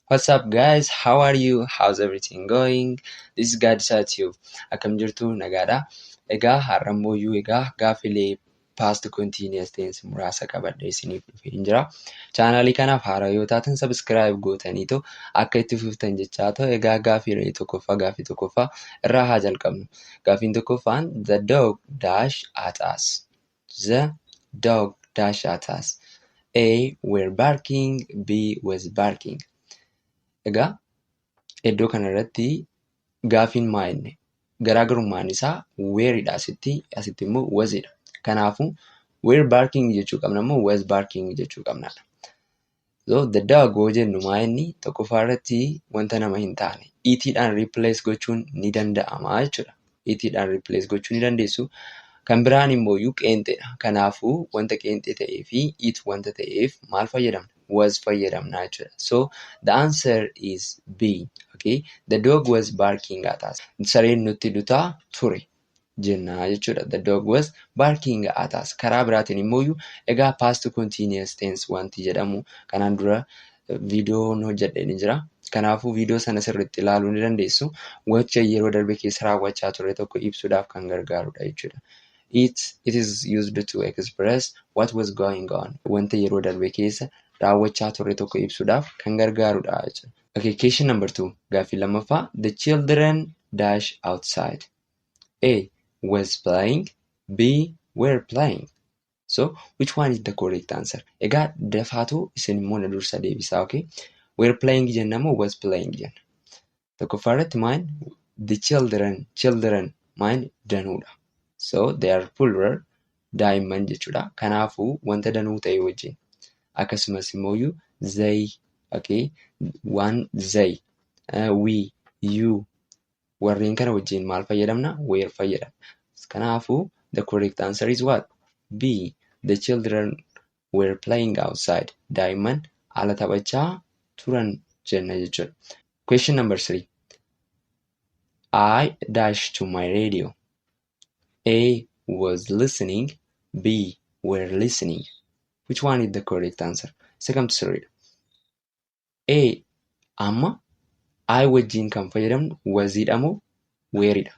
What's up, guys? How are you? How's everything going? This is Gaaddisaa Tube. Akkam jirtu? Nagaadha. Egaa har'ammoo egaa gaaffilee past continuous tense muraasa qabadhee isiniif dhufee jira. Chaanaalii kanaaf haaraa yoo taatan subscribe gootaniitu akka itti fuftan jechaa ta'u, egaa gaaffiilee tokkoffaa, gaaffii tokkoffaa irraa haa jalqabnu. Gaaffiin tokkoffaan, "The dog dash at us." The dog dash at us. A, were barking. B, was barking. Egaa iddoo kanarratti gaaffiin maa inni? Garaagarummaan isaa wereidha asitti immoo wasidha. Kanaafuu were barking jechuu qabna moo was barking jechuu qabnadha? So the dog yoo jennu maa inni tokkoffaa irratti wanta nama hin taane itiidhaan replace gochuun ni danda'ama jechuudha. Itiidhaan replace gochuu ni dandeessu. Kan biraan immoo qeenxeedha. Kanaafuu wanta qeenxee ta'ee fi it wanta ta'eef maal fayyadamna? Was fayyadamna jechuudha. So the answer is B. Okay? The dog was barking at us. Sareen nutti dutaa ture jenna jechuudha. The dog was barking at us. Karaa biraatiin immoo egaa past continuous tense wanti jedhamu kanaan dura viidiyoon hojjedhe ni jira. Kanaafuu viidiyoo sana sirriitti ilaaluu ni dandeessu. Gocha yeroo darbe keessa raawwachaa ture tokko ibsuudhaaf kan gargaarudha jechuudha. It is used to express what was going on. Wanta yeroo darbe keessa raawwachaa ture tokko ibsuudhaaf kan gargaarudha jechuudha. Okay, question number two. Gaaffii lammaffaa. The children dash outside. A, was playing. B, were playing. So which one is the correct answer? Egaa dafaatu isin immoo na dursa deebisaa, okay? Were playing jenna moo was playing jenna? Tokkoffaa irratti maal? The children, children maal danuudha. So they are plural, daa'imman jechuudha. Kanaafuu wanta danuu ta'e wajjin akkasumas immoo they, okay, one, they, we, you, warreen kana wajjin maal fayyadamna? Were fayyadamna. Kanaafuu the correct answer is what? B. The children were playing outside. Daa'imman ala taphachaa turan jenna jechuudha. Question number three. I dash to my radio. A, was listening. B, were listening. Which one is the correct answer? Isa kamtu sirriidha? A, amma I wajjin kan fayyadamnu wasiidha moo wereidha?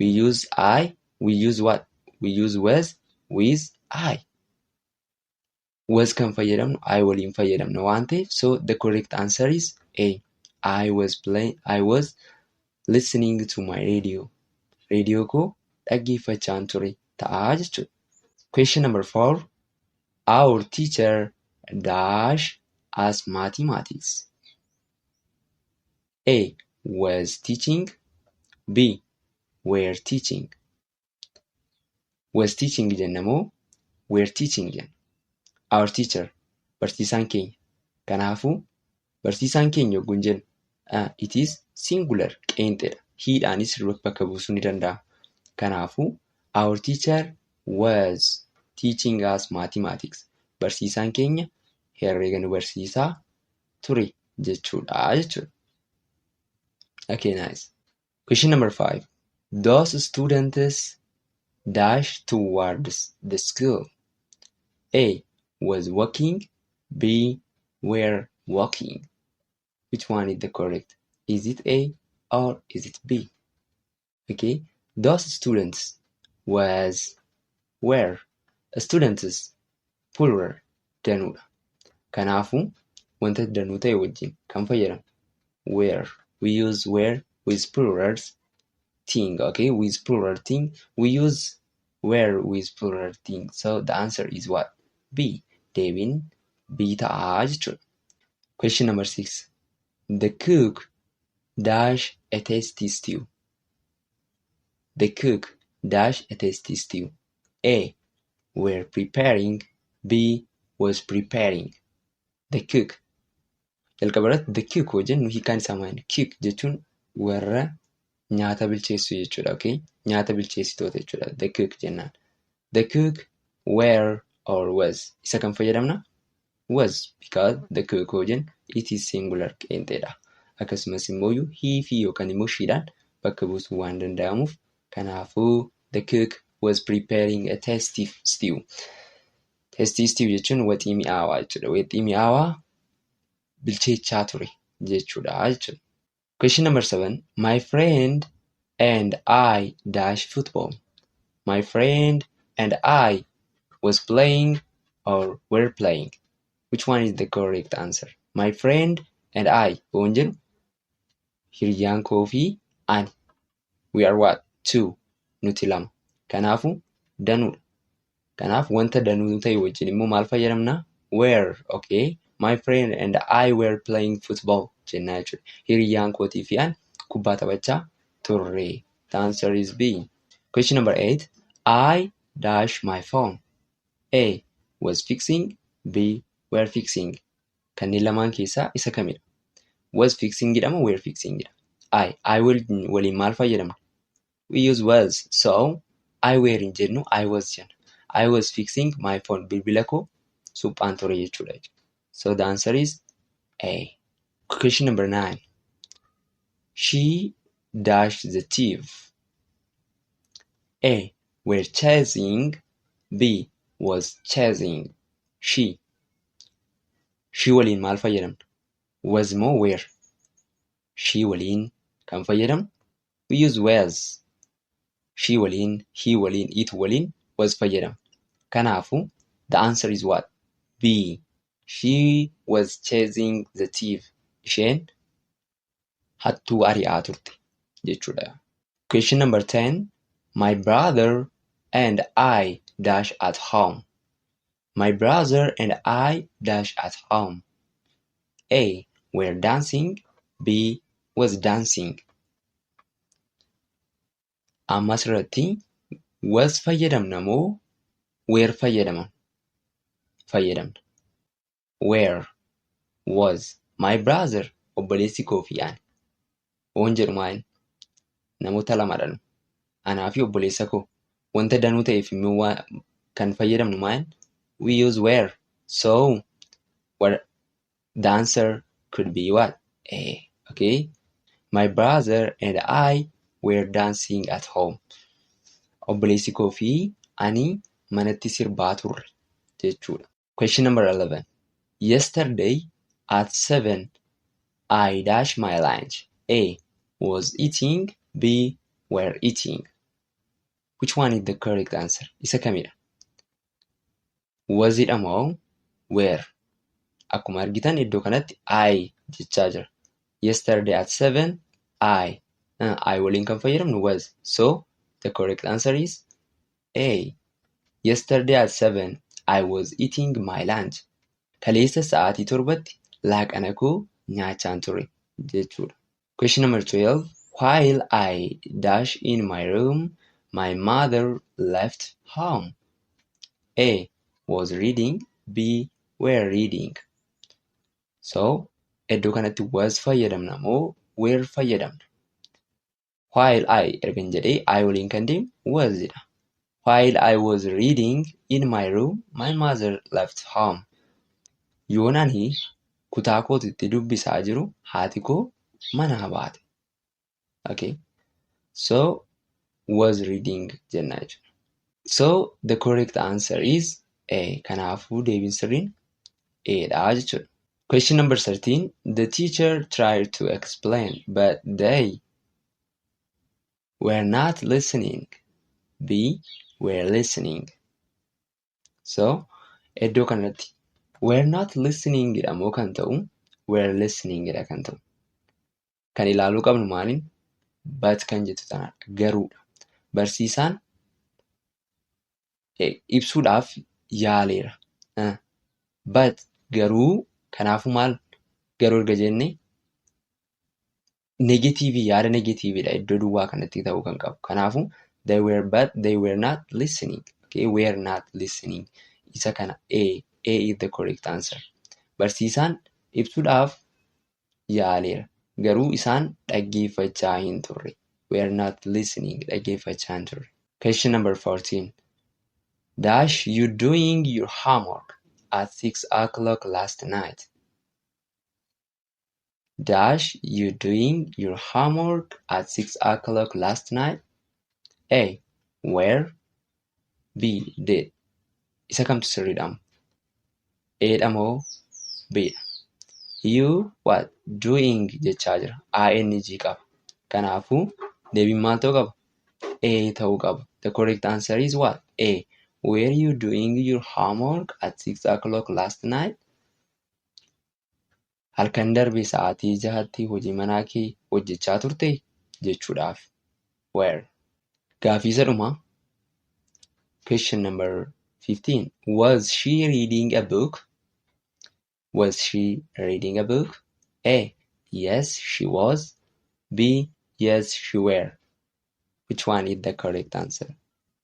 We use I, we use what? We use was with I. Was kan fayyadamnu I waliin fayyadamna waan ta'eef, so the correct answer is A. I was playing, I was listening to my radio. Reediyoo koo dhaggeeffachaan ture ta'aa jechuudha. Question number four. Our teacher dash us mathematics. A, was teaching. B, were teaching. Was teaching jenna moo were teaching jenna? Our teacher, barsiisaan keenya. Kanaafuu barsiisaan keenya yogguun jennu it is singular, qeenxeedha. Hedhaanis bakka buusuu ni danda'a. Kanaafuu our teacher was teaching us mathematics. Barsiisaan keenya herreega nu barsiisaa ture jechuudha jechuudha. Okay, nice. Question number five. Those students dash towards the school. A, was walking. B, were walking. Which one is the correct? Is it A or is it B? Okay, those students, was, were. Students plural, danuudha. Kanaafuu wanta danuu ta'e wajjin kan fayyadamu were. We use were with plurals thing, okay? With plural thing, we use were with plural thing. So the answer is what? B. Deebiin B ta'aa jechuudha. Question number six. The cook dash a tasty stew. The cook dash a tasty stew. A, were preparing. B, was preparing. The cook. Jalqaba irratti the cook yoo jennu hiikaan isaa maali? Cook jechuun warra nyaata bilcheessu jechuudha. Okay? Nyaata bilcheessitoota jechuudha. The cook jennaan. The cook were or was. Isa kan fayyadamna? Was, because the cook yoo jennu it is singular, qeenxeedha. Akkasumas immoo he fi yookaan immoo shedhaan bakka buusuu waan danda'amuuf, kanaafuu the cook was preparing a tasty stew. Tasty stew jechuun waxii mi'aawaa jechuudha. Waxii mi'aawaa bilcheechaa ture. jechuudha jechuudha. Question number 7. My friend and I dash football. My friend and I was playing or were playing. Which one is the correct answer? My friend and I yoon jedhu hiriyyaan koo fi ani. We are what? Two. Nuti lama. Kanaafuu danuudha. Kanaaf wanta danuu ta'e wajjin immoo maal fayyadamna? Were. Okay. My friend and I were playing football jennaa jechuudha. Hiriyyaan kootii fi ani kubbaa taphachaa turre. The answer is B. Question number 8. I dash my phone. A. Was fixing. B. Were fixing. Kanneen lamaan keessaa isa kamidha? Was fixing jedhama, were fixing jedha? I. I waliin maal fayyadamna? We use was. So, I were hin jennu, I was jenna. I was fixing my phone. Bilbila koo suphaan ture jechuudha. So the answer is A. Question number 9. She dash the thief. A. Were chasing. B. Was chasing. She. She waliin maal fayyadamna? Was moo were? She waliin kan fayyadamnu? We use was. She waliin, he waliin, it waliin was fayyadamna. Kanaafuu the answer is what? B. She was chasing the thief. Isheen hattuu ari'aa turte jechuudha. Question number 10. My brother and I dash at home. My brother and I dash at home. A. Were dancing. B. Was dancing. Amma asirratti was fayyadamna moo were fayyadamna? Fayyadamna. Were, was, my brother, obboleessi koo fi ani. Oon jedhu maali? Namoota lamadha nu. Anaa fi obboleessa koo. Wanta danuu ta'eef immoo kan fayyadamnu maali? We use were. So, what the answer could be what? A. Okay? My brother and I were dancing at home. Obboleessi koo fi ani manatti sirbaa turre jechuudha. Question number 11. Yesterday at 7 I dash my lunch. A. Was eating. B. Were eating. Which one is the correct answer? Isa kamidha? Was dha moo were? Akkuma argitan iddoo kanatti I jechaa jira. Yesterday at 7 I. I waliin kan fayyadamnu was. So the correct answer is A. Yesterday at 7 I was eating my lunch. Kaleessa sa'aatii 7tti laaqana koo nyaachaan ture jechuudha. Question number 12. While I dash in my room, my mother left home. A. Was reading. B. Were reading. So, iddoo kanatti was fayyadamna moo were fayyadamna? While I ergan jedhee I waliin kan deemu was jedha. While I was reading in my room, my mother left home. Yoon ani kutaa kootitti dubbisaa jiru haati koo manaa baate. Okay. So, was reading jenna jechuudha. So, the correct answer is A. Kanaafuu deebiin sirriin A dha jechuudha. Question number 13. The teacher tried to explain, but they were not listening. B. Were listening. So, iddoo kanatti were not listening jedha moo kan ta'u were listening jedha kan ta'u. Kan ilaaluu qabnu maaliin? But kan jettu tanadha. Garuudha. Barsiisaan ibsuudhaaf yaaleera. But garuu, kanaafuu maal garuu erga jennee negative, yaada negativedha iddoo duwwaa kanatti ta'uu kan qabu. Kanaafuu they were, but they were not listening. Okay, were not listening. Isa kana A. A is the correct answer. Barsiisaan ibsuudhaaf yaaleera. Garuu isaan dhaggeeffachaa hin turre. Were not listening. Dhaggeeffachaa hin turre. Question number 14. Dash you doing your homework at 6 o'clock last night. Dash you doing your homework at 6 o'clock last night? A. Were. B. Did. Isa kamtu sirriidha? A dha moo B dha? You what? Doing jechaa jira. ING qaba. Kanaafuu deebiin maal ta'uu qaba? A ta'uu qaba. The correct answer is what? A. Were you doing your homework at 6 o'clock last night? Halkan darbe sa'aatii jahatti hojii manaa kee hojjechaa turtee? Jechuudhaaf. Were. Gaaffii isa dhumaa. Question number 15. Was she reading a book? Was she reading a book? A. Yes, she was. B. Yes, she were. Which one is the correct answer?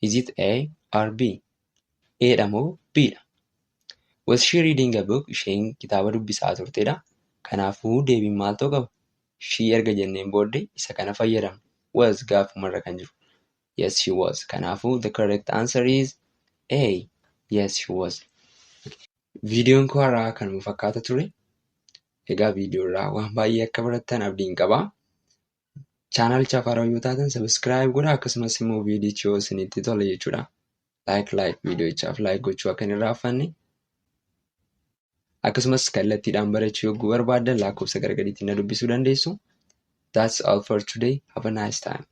Is it A or B? A dha moo B dha? Was she reading a book? Isheen kitaaba dubbisaa turtedha. Kanaafuu deebiin maal ta'uu qaba? She erga jenneen booddee isa kana fayyadamna. Was gaafumarra kan jiru. Yes, she was. Kanaafuu the correct answer is A. Yes, she was. Viidiyoon koo har'aa kanuma fakkaata ture. Egaa viidiyoo irraa waan baay'ee akka barattan abdiin qaba. Chaanalichaaf haaraa yoo taatan subscribe godhaa, akkasumas immoo viidiyichi yoo isinitti tole jechuudha. Like, like viidiyochaaf like gochuu akka hin irraanfanne. Akkasumas kallattiidhaan barachuu yogguu barbaaddan lakkoofsa gara gadiitiin na dubbisuu dandeessu. That's all for today. Have a nice time.